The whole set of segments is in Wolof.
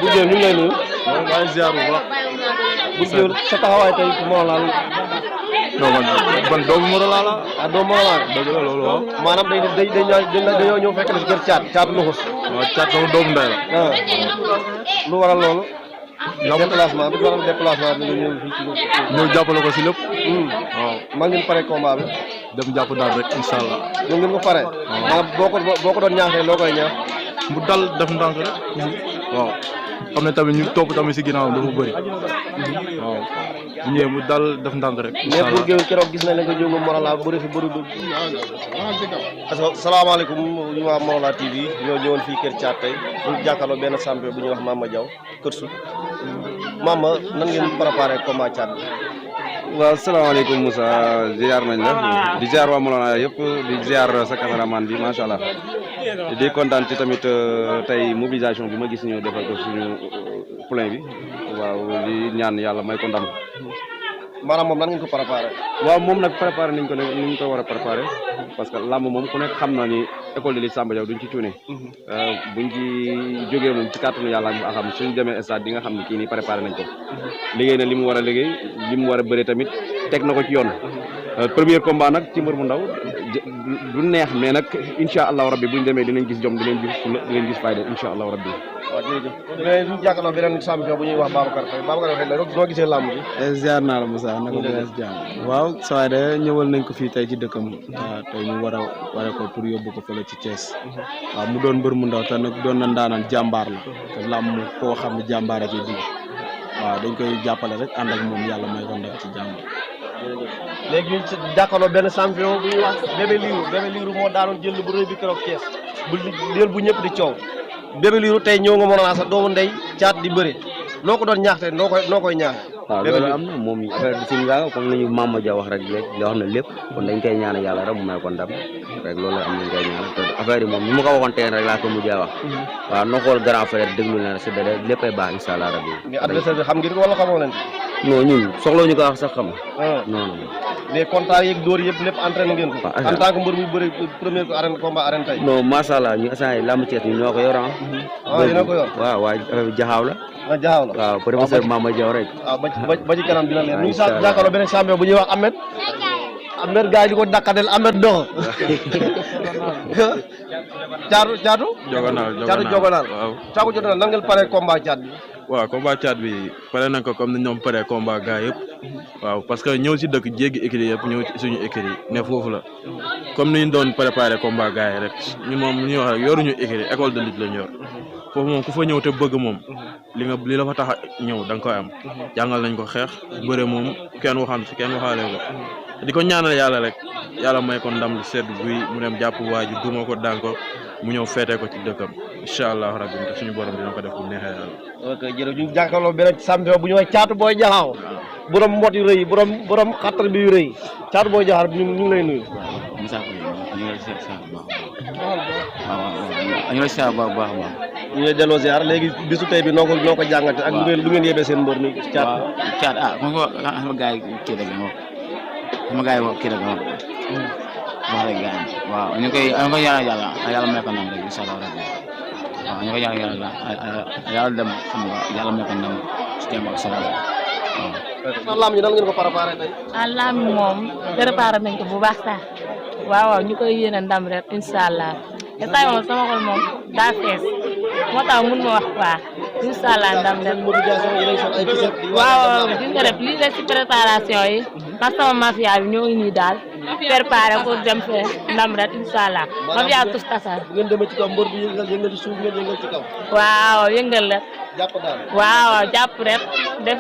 ñu ngi lay nuyu. waaw maa ngi ziar bu baax. bu Géwél sa taxawaay tey moo laal. non man doomu Moro laa la. ah doomu Moro laa. dëgg la loolu waaw. maanaam dañoo ñëw fekk na si kër caat luxus. waaw caat sama doomu ndey la. lu waral loolu. déplacement bi waral déplacement bi nga ñëw fii ci. ñëw jàppale ko si lépp. waaw maa ngeen pare combat bi. dem jàpp daal rek incha allah. ñoo ngeen ko pare. maanaam boo ko doon ñaaxee loo koy ñaax. mu dal def ndànk rek. waaw xam ne tamit ñu topp tamit si ginnaaw dafa bëri. waaw bu ñëwee mu dal def ndànk rek. incha allah mais bu Géwél keroog gis nañ la nga jóg Morola bëri fi bëri du. parce que salaamaaleykum ñu waa Morola TV ñoo ñëwoon fii kër Thiat tey ñu jàkkaarloo benn champion bu ñuy wax Mama Diaw Kër Sut Mama nan ngeen préparé combat Thiat bi. waaw salaamaaleykum Moussa ziar nañ la di ziar waa Morola yëpp di ziar sa cameraman bi macha allah di kontaan ci tamit tey mobilisation bi ma gis ñu defal ko suñu plein bi waaw di ñaan yàlla may ko ndam. maanaam moom nan ngeen ko préparé. waaw moom nag préparé nañ ko ne ni ñu ko war a préparé parce que làmb moom ku nekk xam na ni école de lutte Samba Diaw duñ ci cuune. buñ ci jógee moom ci kàttanu yàlla nga xam suñ demee stade di nga xam ni kii nii préparé nañ ko. liggéey na li mu war a liggéey li mu war a bëree tamit teg na ko ci yoon. premier combat nag ci mbër mu ndaw du neex mais nag incha allahu rabbi buñ demee dinañ gis jom dinañ gis fula dinañ gis fayda incha allahu rabbi. waaw jërëjëf mais ñu jàkkaarloo beneen champion bu ñuy wax Babacar Faye la rek noo gisee làmb bi. ziar naa la Moussa naka la jàmm. waaw saa de ñëwal nañ ko fii tey ci dëkkam. waaw tey ñu war a ko pour yóbbu ko fële ci Thiès. waaw mu doon mbër mu ndaw te nag doon na ndaanaan jàmbaar la te làmb koo xam ne jàmbaar a ciy dugg waaw dañ koy jàppale rek ànd ak moom yàlla may ko ndam ci jàmm. léegi ñu jàkkaarloo benn champion bu ñuy wax Bébé Lirou moo daanoon jël bu rëy bi keroog Thiès bu ñëpp di coow Bébé Lirou tey ñëw nga Morola sa doomu ndey Thiat di bëre loo ko doon ñaax tey noo koy ñaaxee. waaw loolu am na moom affaire bi si nga comme nañu Mama Dia wax rek léegi wax na lépp kon dañ koy ñaanal yàlla rek mu may ko ndam rek loolu am nañ koy ñaanal te affaire yi moom ni ma ko waxoon tey rek laa ko mujjee wax. waaw noo xool grand frère déglu na si dara léppay baax incha allah rabbi. mais adversaire bi xam ngeen ko wala xamoo leen. non ñun soxla ñu ko wax sax xam. non non. mais contact yeeg dóor yëpp lépp entraîné ngeen ko. en tant que mbër muy bëri premier combat arène tey. non macha allah ñu instant yii lamb Thiès ñu ñoo ko yor ah. yéen a ko yor. waaw waaye affaire bi jaxaaw la. jaxaaw la waaw professeur Mama Diaw rek. waaw ba ci kanam dina leer ñu ngi jàkkaarloo beneen champion bu ñuy wax Ahmed gars yi di ko dakkadel Ahmed Doxo. caatu jogonaal waaw. caatu jogonaal nan ngeen pare combat Thiat bi. waaw combat Thiat bi pare nañ ko comme ni ñoom pare combat gars yëpp. waaw parce que ñëw si dëkk jéggi écurie yëpp ñëw ci suñu écurie ne foofu la comme ni ñu doon préparé combat gars yi rek ñun moom li ñuy wax rek yoruñu écurie école de lutte lañ yor foofu moom ku fa ñëw te bëgg moom li la fa tax a ñëw da nga koy am jàngal nañ ko xeex bëre moom kenn waxaan si kenn waxaale ko di ko ñaanal yàlla rek yàlla may ko ndam lu sedd guy mu dem jàpp waa ji duma ko daan ko mu ñëw feetee ko ci dëkkam incha allah rabbi te suñu borom dina ko def bu neexee yàlla. ok jërëjëf ñu jàkkaarloo beneen champion bu ñu wax Caatu Booy Jaxaaw borom mbot yu rëy borom xattar bi yu rëy Caatu Booy Jaxaaw ñu ngi lay nuyu. Moussa ñu ngi lay ziar bu baax ñu ngi lay ziar bu baax a baax. ñu ngi delloo ziar léegi bisu tey bi noo ko jàngate ak lu ngeen yebee seen mbër mi Thiat. waaw Thiat xam nga sama gars yi kii rek moom sama gars yi kii rek moom wax rek gars yi waaw ñu koy ñaanal yàlla may ko ndam rek incha allah rabbi waaw ñu koy ñaanal yàlla dem xam nga yàlla may ko ndam ci jàmm ak salaam waaw. lamb ji nan ngeen ko préparé tey. lamb moom préparé nañ ko bu baax sax waaw ñu koy yéene ndam rek incha allah te tey moom sama xol moom daa fees moo tax mun ma wax quoi incha allah ndam rek. waaw gis nga def lii rek ci préparation yi parce que sama mafia bi ñoo ngi nii daal préparé pour dem fee ndam rek inshallah ma fi yaa tus tasar bu ngeen demee ci kaw mbër bi yëngal ci suuf ngeen yëngal ci kaw waaw yëngal rek jàpp daal waaw jàpp rek def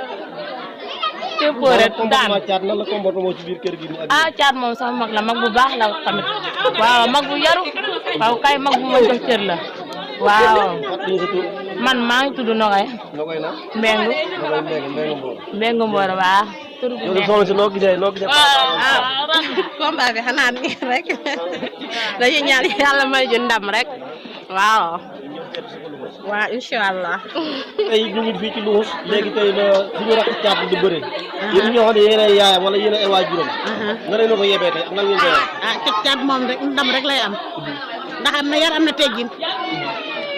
tempo rek daan caat nan la comportement ci biir kër gi ni ah caat moom sama mag la mag bu baax la tamit waaw mag bu yaru waaw kay mag bu ma jox cër la waaw man maa ngi tudd Nogay Mbengu Mbengu Mbor waaw tur bi yow soxna si noo gisee combat bi xanaa nii rek dañuy ñaan yàlla may ju ndam rek waaw waaw inshallah tey ñu ngi fii ci Luxus léegi tey la suñu rakk caat di bëre yéen ñoo xam ne yéen ay yaayam wala yéen ay waajuram na leen ko yebee tey ak nan ngeen koy wax caat moom rek ndam rek lay am ndax am na yar am na teggin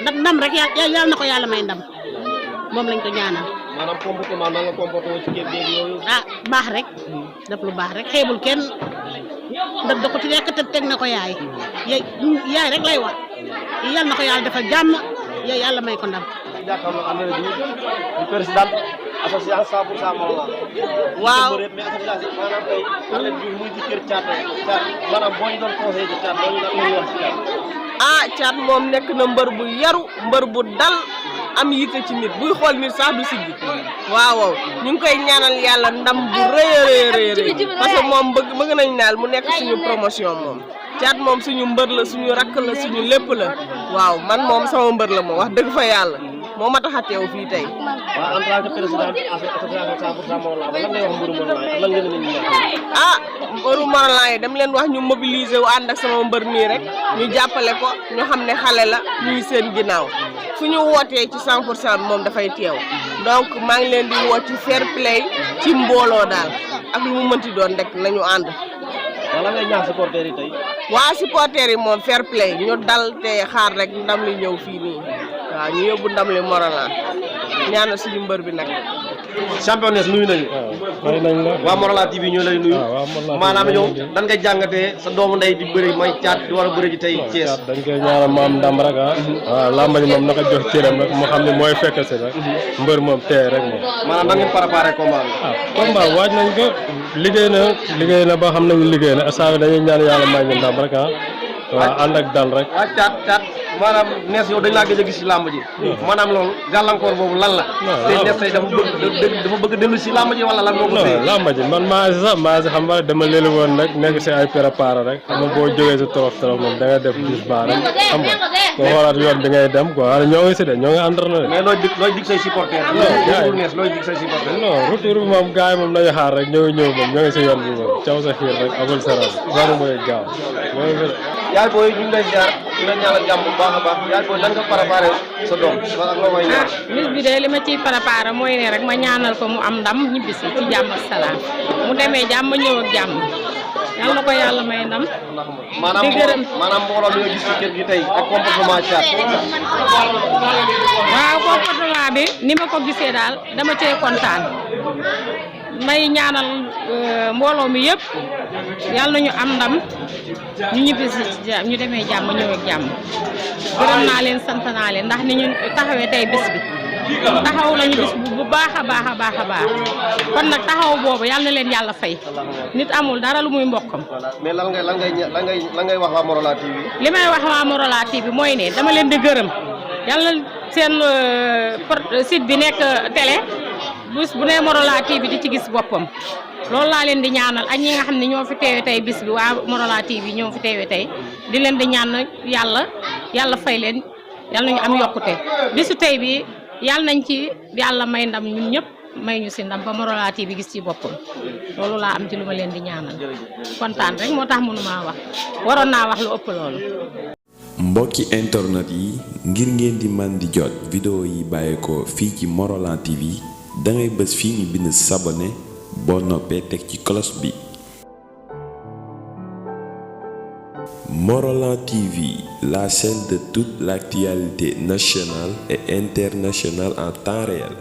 ndax ndam rek yàlla na ko yàlla may ndam moom lañ ko ñaanal maanaam comportement na nga comporté ci kër gi yooyu baax rek def lu baax rek xeebul kenn ndax da ko ci nekk teg na ko yaay yaay rek lay wax yàlla na ko yàlla defal jàmm yàlla may ko ndam jàkkaarloo am na di président association 100% Morolan waaw mais association maanaam tey athlète bi muy ci kër caat maanaam boo ñu doon conseillé ci caat loolu la ñuy wax ci caat caat moom nekk na mbër bu yaru mbër bu dal am yitte ci nit buy xool nit sax du siggi waaw ñu ngi koy ñaanal yàlla ndam bu rëy parce que moom bëgg nañ naal mu nekk suñu promotion moom caat moom suñu mbër la suñu rakk la suñu lépp la waaw man moom sama mbër la moom wax dëgg fa yàlla moo ma tax a teew fii tey. waaw en tant que président association 100% Morolan lan ngay wax mbëru Morolan yi lan ngeen leen di mbëru Morolan yi dama leen wax ñu mobiliser wu ànd ak sama mbër mii rek ñu jàppale ko ñu xam ne xale la ñuy seen ginnaaw fu ñu wootee ci 100% bi moom dafay teew donc maa ngi leen di woo ci fair play ci mbooloo daal ak lu mu mënti doon rek nañu ànd. wala ngay ñaax supporters yi tey. waa supporters yi moom fair play ñu dal te xaar rek ndam li ñëw fii nii waaw ñu yóbbu ndam li Morolan ñaanal suñu mbër bi nag. championnes nuyu nañu. fay nañ la waa Morolan TV ñu lay nuyu. maanaam yow dan nga jàngatee sa doomu ndey di bëri may caat di war a bëri ji tey Thiès. dañ koy ñaanal maam ndam rek waaw lamba ji moom naka jox cëram rek mu xam ne mooy fekk si rek mbër moom tey rek moom. maanaam da ngeen préparé combat bi. combat waaj nañ ko liggéey na ba xam nañu liggéey na saa dañuy ñaan yàlla may ñu ndam rek waaw ànd ak dal rek. waaw caat maanaam nees yow dañ laa gëj a gis ci làmb ji. maanaam loolu gàllankoor boobu lan la. tey nees tey dafa bëgg dellu si làmb ji wala lan moo ko téye. làmb ji man maa si xam nga dama léegi woon rek nekk si ay préparé rek xam nga boo jógee si trop moom da ngay def 10 baa rek xam nga ko xoolaat yoon bi ngay dem quoi ñoo ngi si de ñoo ngi entraîné. mais looy dig say supporter. nees looy dig say supporter. non retour bi moom gars yi moom nañu xaar rek ñoo ngi ñëw moom ñoo ngi si yoon bi moom caw sa xiir rek amul saral loolu mooy gaaw yaay booy ñu ngi lay ziar di la ñaanal jàmm bu baax a baax yaay booy nan nga préparé sa doom ak loo koy ñaan. bis bi de li ma ciy préparé mooy ne rek ma ñaanal ko mu am ndam ñibbisi ci jàmm ak salaam mu demee jàmm ñëw ak jàmm yal na ko yàlla may ndam. di gërëm maanaam mbooloo mi nga gis ci kër gi tey ak comportement caat. waaw comportement bi ni ma ko gisee daal dama cee kontaan may ñaanal mbooloo mi yëpp yal na ñu am ndam ñu ñibbisi ci jàmm ñu demee jàmm ñëw ak jàmm gërëm naa leen sant naa leen ndax ni ñu taxawee tey bis bi taxaw nañu bis bu baax a baax a baax a baax kon nag taxaw boobu yal na leen yàlla fay nit amul dara lu muy mbokkam. mais lan ngay wax waa Morolan TV. li may wax waa Morolan TV mooy ne dama leen di gërëm yàlla seen site bi nekk télé bés bu ne Morolan TV di ci gis boppam loolu laa leen di ñaanal ak ñi nga xam ne ñoo fi teewe tey bis bi waa Morolan TV ñoo fi teewe tey di leen di ñaan yàlla fay leen yàlla nañu am yokkute bisu tey bi yàlla nañ ci yàlla may ndam ñun ñëpp may ñu si ndam ba Morolan TV gis ci boppam loolu laa am ci lu ma leen di ñaanal kontaan rek moo tax mënumaa wax waroon naa wax lu ëpp loolu. mbokki internet yi ngir ngeen di man di jot vidéo yi bàyyeekoo fii ci Morolan TV da ngay bës fii ñu bind s'abonner boo noppee teg ci cloche bi. Morolan TV, la chaîne de toute l'actualité nationale et internationale en temps réel.